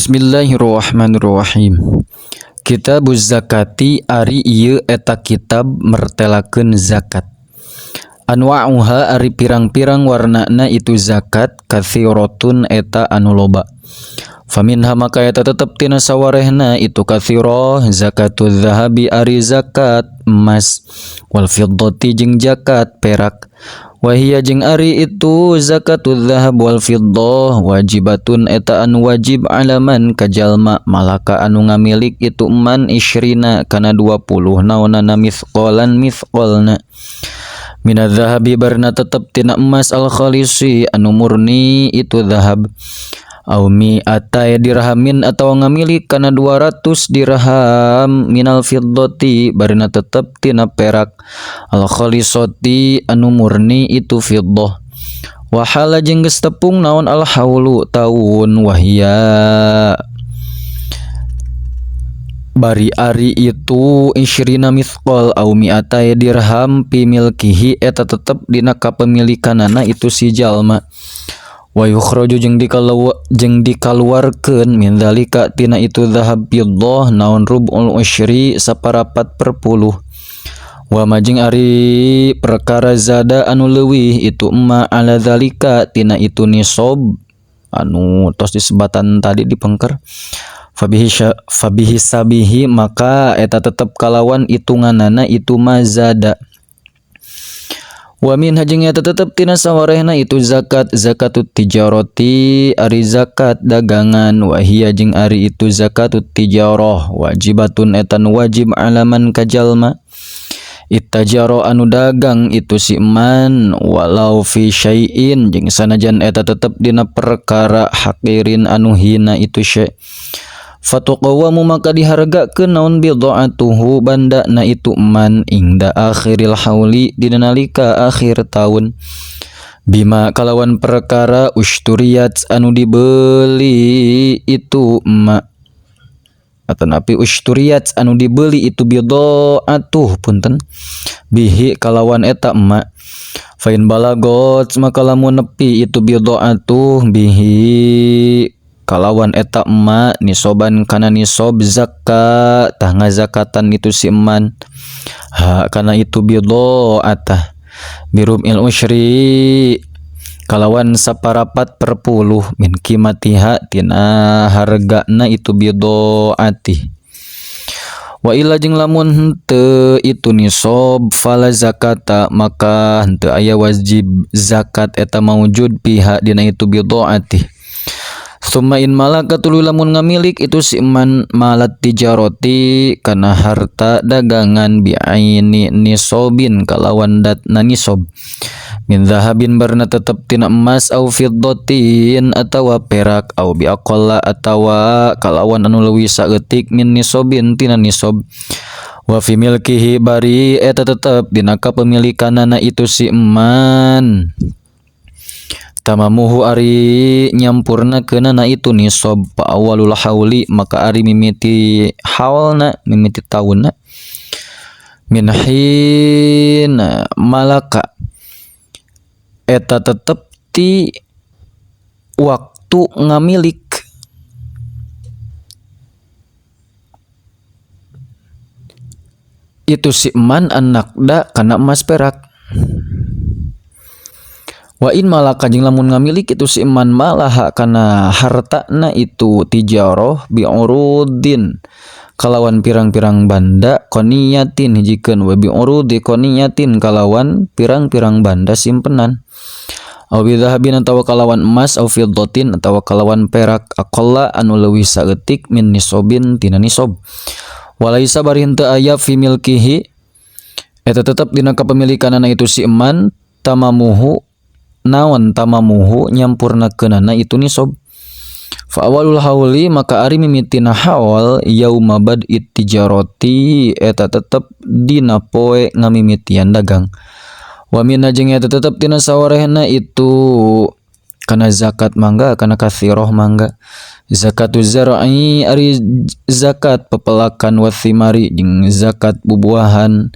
Bismillahirrahmanirrahim. Kitabuz zakati ari ieu eta kitab mertelakeun zakat. Anwa'uha ari pirang-pirang warnana itu zakat katsiratun eta anu loba. Faminha maka eta tetep tina sawarehna itu katsirah zakatuz zahabi ari zakat emas wal fiddati jeung zakat perak. Wahia jeung ari itu zakatuz zahab wal fiddah wajibatun eta anu wajib alaman ka jalma malaka anu ngamilik itu man isyrina kana 20 naonana mithqalan mithqalna minadz zahabi barna tetep tina emas al khalisi anu murni itu zahab au mi'atai dirhamin atawa ngamilik kana 200 dirham minal fiddati barna tetep tina perak al khalisati anu murni itu fiddah wa hala jeung geus tepung naon al haulu taun wahia bari ari itu isyrina mithqal au mi'atai dirham pi milkihi eta tetep dina kapemilikanana itu si jalma wa yukhraju jeung dikaluarkeun min dzalika tina itu zahab fiddah naon rub'ul usyri saparapat per puluh wa majeng ari perkara zada anu leuwih itu emma ala dzalika tina itu nisab anu tos disebatan tadi dipengker fabihi sabihi maka eta tetep kalawan hitunganana itu mazada wa min hajeng eta tetep tina sawarehna itu zakat zakatut tijarati ari zakat dagangan wa hiya jeung ari itu zakatut tijarah wajibatun eta nu wajib alaman ka jalma ittajaro anu dagang itu si man walau fi syai'in jeung sanajan eta tetep dina perkara hakirin anu hina itu syai' fatuqawamu maka dihargakeun naon bid'atuhu bandana itu man ingda akhiril hauli dina nalika akhir taun bima kalawan perkara usturiyat anu dibeli itu ma atanapi usturiyat anu dibeli itu bid'atuh punten bihi kalawan eta ma fain balagot maka lamun nepi itu bid'atuh bihi kalawan eta emak nisoban kana nisob zakat tah ngazakatan itu si eman ha kana itu bid'atah birumil usyri kalawan saparapat per puluh min qimatiha tina hargana itu bid'ati wa illa jeung lamun henteu itu nisob fala zakata maka henteu aya wajib zakat eta maujud pihak dina itu bid'ati summa in malaka tuluy lamun ngamilik itu si man malat tijaroti kana harta dagangan bi'aini nisobin kalawan datna nisob min zahabin barna tetep tina emas au fiddatin atawa perak au biaqalla atawa kalawan anu leuwih saeutik min nisobin tina nisob wa fi milkihi bari eta tetep dina kapemilikanana itu si man tamamuhu ari nyampurna keunana itu nisab fa awalul hauli maka ari mimiti haulna mimiti taunna min hina malaka eta tetep ti waktu ngamilik itu si man anakda kana emas perak wa in malaka jeung lamun ngamilik itu si man malaha kana hartana itu tijarah bi'urudin kalawan pirang-pirang banda qaniyatin hijikeun wa bi'urudi qaniyatin kalawan pirang-pirang banda simpenan aw bidzahabin atawa kalawan emas aw fiddatin atawa kalawan perak aqalla anu leuwih saeutik min nisobin tina nisob walaisa bari henteu aya fi milkihi eta tetep dina kapemilikanana itu si eman tamamuhu naon tamamuhu nyampurnakeunana itu nisob fa awalul hauli maka ari mimitina haul yauma bad'it tijarati eta tetep dina poe ngamimitian dagang wa minna jeung eta tetep tina sawarehna itu kana zakat mangga kana katsiroh mangga zakatuz zar'i ari zakat pepelakan wathimari jeung zakat bubuahan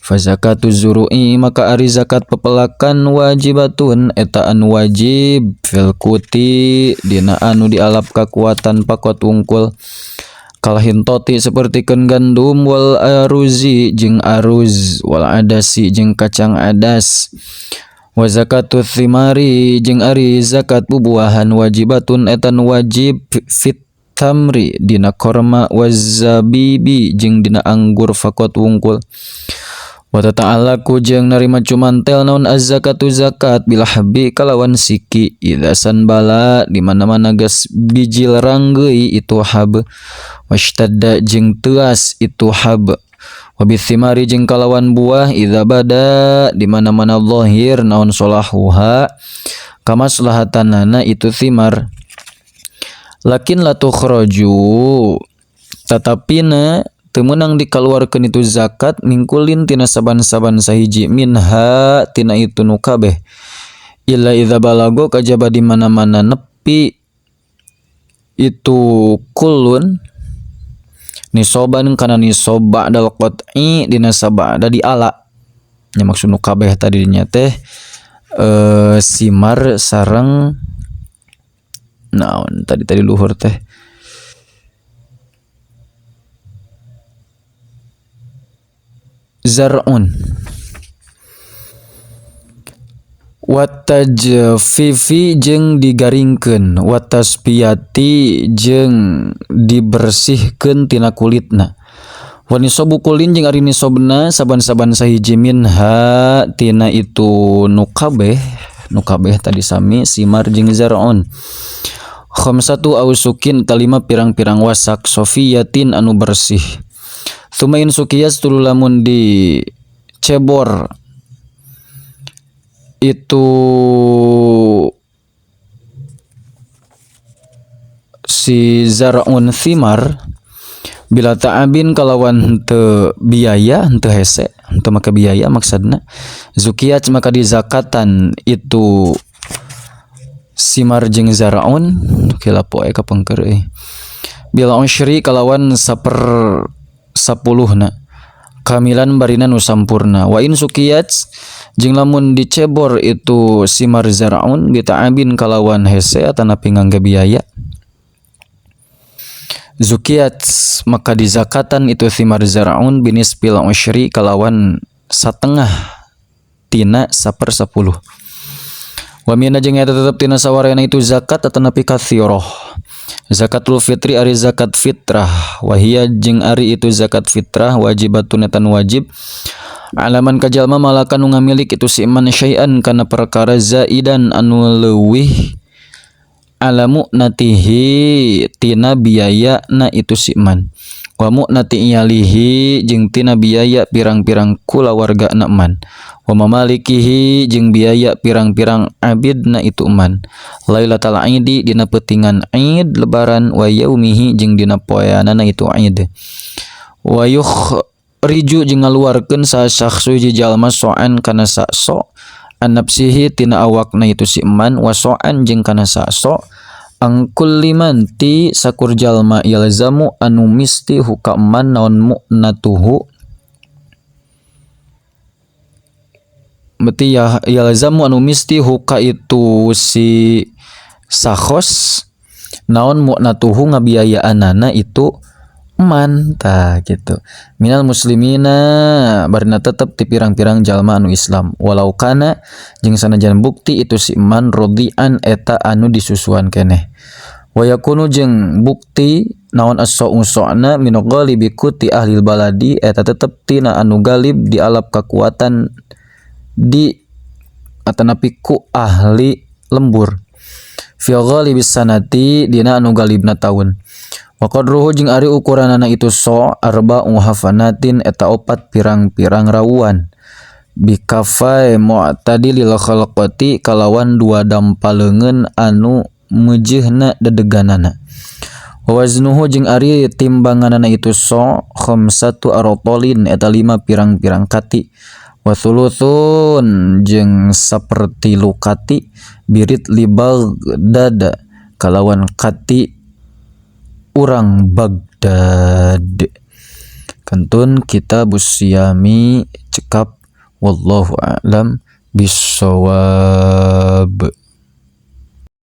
Fa zakatu zuru'i maka ari zakat pepelakan wajibatun eta anu wajib fil kuti dina anu dialap kakuatan pakot wungkul kalahintoti sapertikeun gandum wal aruzi jeung aruz wal adasi jeung kacang adas wa zakatu thimari jeung ari zakat bubuahan wajibatun eta nu wajib fit tamri dina korma wazabibi jeung dina anggur fakot wungkul wa tata'alaku jeung narima cumantel naon az-zakatu zakat bila habi kalawan siki idza sanbala di mana-mana geus bijil ranggeui itu hab washtadda jeung teuas itu hab wa bithimari jeung kalawan buah idza bada di mana-mana zahir naon solahuha kamaslahatanana itu thimar lakin la tukhraju tatapina teu meunang dikaluarkeun itu zakat mingkulin tina saban-saban sahiji minha tina itu nu kabeh illa idza balago kajaba di mana-mana nepi itu kullun nisoban kana nisob ba'dal qat'i dina sabada diala nya maksud nu kabeh tadi nya teh simar sareng naon tadi tadi luhur teh zar'un watajfifi jeung digaringkeun watasfiyati jeung dibersihkeun tina kulitna wa nisabu kulin jeung ari nisobna saban-saban sahiji minha tina itu nu kabeh tadi sami simar jeung zar'un khamsatu ausukin talima pirang-pirang wasak sofiyatin anu bersih sumain sukiyas tulu lamun di cebor itu si zar'un thimar bila ta'abin kalawan henteu biaya henteu hese henteu make biaya maksudna zukiyat maka dizakatan itu simar jeung zar'un kila poe kapengker euy bila usyri kalawan 1/10-na kamilan barina nu sampurna wa in sukiyat jeung lamun dicebor itu simar zar'un bita'abin kalawan hese atanapi ngangge biaya zukiyat maka dizakatan itu simar zar'un binisfil usyri kalawan satengah tina 1/10 wa mina jeung eta tetep tina sawarena itu zakat atanapi katsiroh zakatul fitri ari zakat fitrah wahia jeung ari itu zakat fitrah wajibatun etan wajib alaman kajalma malakan nu ngamilik itu si iman syai'an kana perkara zaidan anu leuwih ala mu'natihi tina biaya na itu si iman wa mu'nati iyalihi jeung tina biaya pirang-pirang kulawarga na man wa mamalikihi jeung biaya pirang-pirang abid na itu man lailatal aidi dina peutingan aid lebaran wa yaumihi jeung dina poeanana itu aid wa yukhriju jeung ngaluarkeun saha syakhsu hiji jalma so'an kana sakso an nafsihi tina awakna itu si man wa so'an jeung kana sakso angkul liman ti sakur jalma yalzamu anu misti huka man naon mu'natuhu berarti ya yalzamu anu misti huka itu si sakhos naon mu'natuhu ngabiayaanana itu man tah gitu minal muslimina barina tetep ti pirang-pirang jalma anu Islam walau kana jeung sanajan bukti itu si man rodian eta anu disusuan keneh wa yakunu jeung bukti naon as-sa'u sa'na min ghalibi kuti ahli baladi eta tetep tina anu galib di alap kakuatan di atanapi ku ahli lembur fi ghalibis sanati dina anu galibna taun wa qadruhu jeung ari ukuranana itu so arba'u hafanatin eta opat pirang-pirang rawuan bikafai mu'tadilil khalqati kalawan dua dampaleungeun anu meujeuhna dedeganana wa waznuhu jeung ari timbanganana itu so khamsatu artalin eta 5 pirang-pirang kati wa thuluthun jeung sapertilu kati birit li Baghdad kalawan kati urang Baghdad. Kantun kitabus siyami Cekap, wallahu a'lam bissawab.